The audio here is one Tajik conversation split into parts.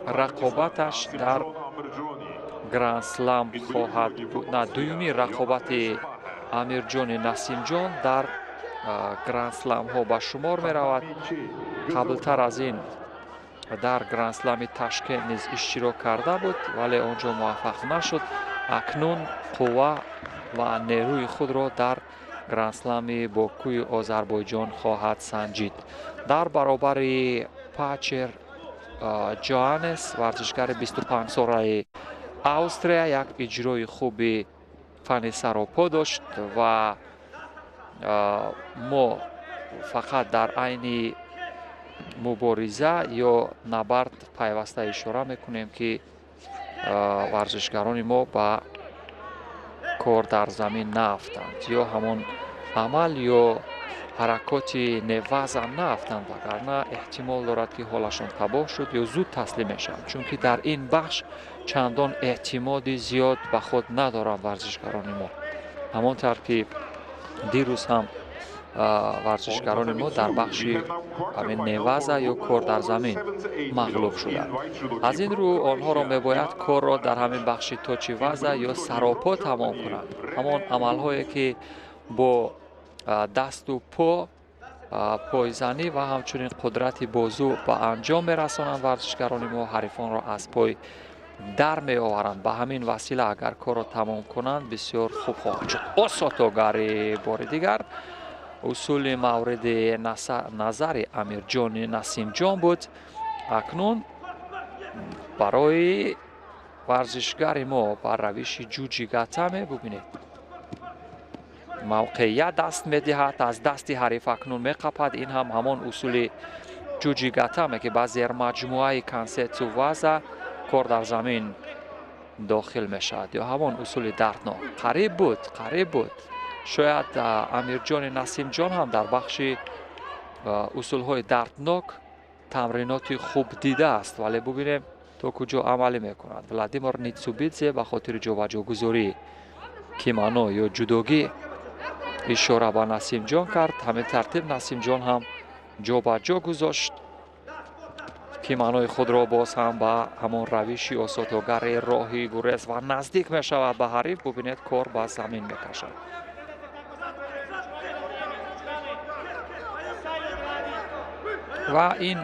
Рақобаташ дар Грандслам хоҳад буд, на, дуюми рақобати Амирҷони Насимҷон дар грандсламҳо ба шумор меравад. Қаблтар аз ин дар Грандслами Ташкент низ иштирок карда буд, вале он ҷо муваффақ нашуд. Акнун қувва ва нерӯи худро дар Грандслами Бокуи Озарбойҷон хоҳад санҷид. Дар баробари Пачер Ҷоаннес, варзишгари 25-солаи Австрия, як иҷрои хуби фанни саропо дошт ва мо фақат дар айни мубориза ё набард пайваста ишора мекунем, ки варзишгарони мо ба кор дар замин наафтанд ё ҳамон амал ё ҳаракоти неваза наафтанд, вагарна эҳтимол дорад, ки ҳолашон табоҳ шуд ё зуд таслим мешаванд, чунки дар ин бахш чандон эътимоди зиёд ба худ надоранд варзишгарони мо. Ҳамон тавр ки дирӯз ҳам варзишгарони мо дар бахши ҳамин неваза ё кор дар замин мағлуб шуданд. Аз ин рӯ онҳоро мебояд корро дар ҳамин бахши точиваза ё саропо тамом кунанд. Ҳамон амалҳое, ки бо дасту по, пойзанӣ ва ҳамчунин қудрати бозу ба анҷом мерасонанд, варзишгарони мо ҳарифонро аз пой дар меоваранд. Ба ҳамин васила агар корро тамом кунанд, бисёр хуб хоҳад шуд. Осотогари бори дигар усули мавриди назари Амирҷони Насимҷон буд. Акнун барои варзишгари мо ба равиши ҷуҷигатаме. Бубинед, мавқеият даст медиҳад, аз дасти ҳариф акнун меқапад. Ин ҳам ҳамон усули ҷуҷигатаме, ки ба зермаҷмӯаи кансетсу ваза, кор дар замин дохил мешавад ё ҳамон усули дарднок. Қариб буд, қариб буд. Шояд Амирҷони Насимҷон ҳам дар бахши усулҳои дарднок тамриноти хуб дидааст, вале бубинем, то куҷо амалӣ мекунад. Владимир Ницубидзе ба хотири ҷобаҷогузории кимано ё ҷудогӣ ишора ба Насимҷон кард. Ҳамин тартиб Насимҷон ҳам ҷобаҷо гузошт киманои худро, боз ҳам ба ҳамон равиши осотогари роҳи гурез ва наздик мешавад ба ҳариф. Бубинед, кор ба замин мекашад. Ва ин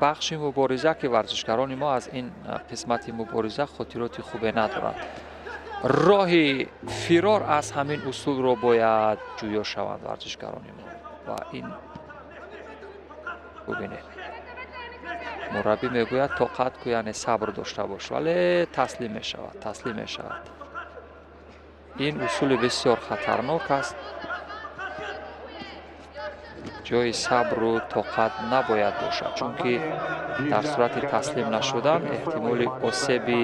бахши мубориза, ки варзишгарони мо аз ин қисмати мубориза хотироти хубе надоранд, роҳи фирор аз ҳамин усулро бояд ҷӯё шаванд варзишгарони мо. Ва ин, бубинед, мураббӣ мегӯяд: «Тоқат ку, яъне сабр дошта бош», вале таслим мешавад, таслим мешавад. Ин усули бисёр хатарнок аст, ҷои сабру тоқат набояд бошад, чунки дар сурати таслим нашудан эҳтимоли осеби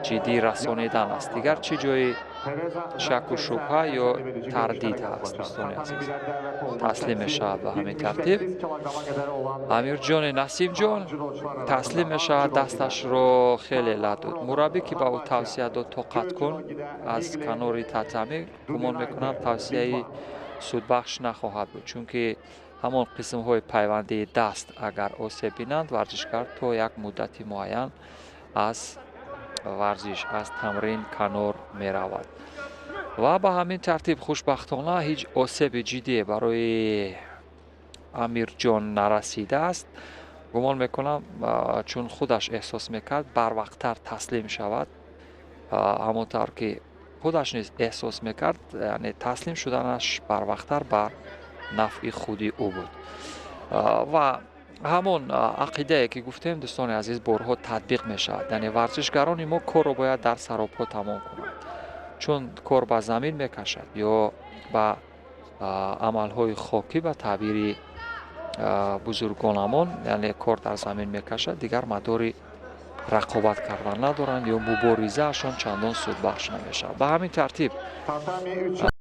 ҷиддӣ расонидан аст. Дигар чӣ ҷои шаку шубҳа ё тардид ҳаст, дӯстони азиз? Таслим мешавад. Ба ҳамин тартиб Амирҷони Насимҷон таслим мешавад. Дасташро хеле лат дод. Мураббӣ, ки ба ӯ тавсия дод: «Тоқат кун», аз канори татамӣ, гумон мекунам, тавсияи судбахш нахоҳад буд, чунки ҳамон қисмҳои пайвандии даст агар осеб бинанд, варзишгар то як муддати муайян аз варзиш, аз тамрин канор меравад. Ва ба ҳамин тартиб, хушбахтона, ҳеҷ осеби ҷиддие барои Амирҷон нарасидааст. Гумон мекунам, чун худаш эҳсос мекард, барвақттар таслим шавад, ҳамон тавр ки худаш низ эҳсос мекард, яъне таслим шуданаш барвақттар ба нафъи худи ӯ буд. Ва ҳамон ақидае, ки гуфтем, дӯстони азиз, борҳо татбиқ мешавад, яъне варзишгарони мо корро бояд дар саропо тамом кунанд, чун кор ба замин мекашад ё ба амалҳои хокӣ, ба таъбири бузургонамон, яъне кор дар замин мекашад, дигар мадори рақобат кардан надоранд ё муборизаашон чандон судбахш намешавад. Ба ҳамин тартиб Татами 3.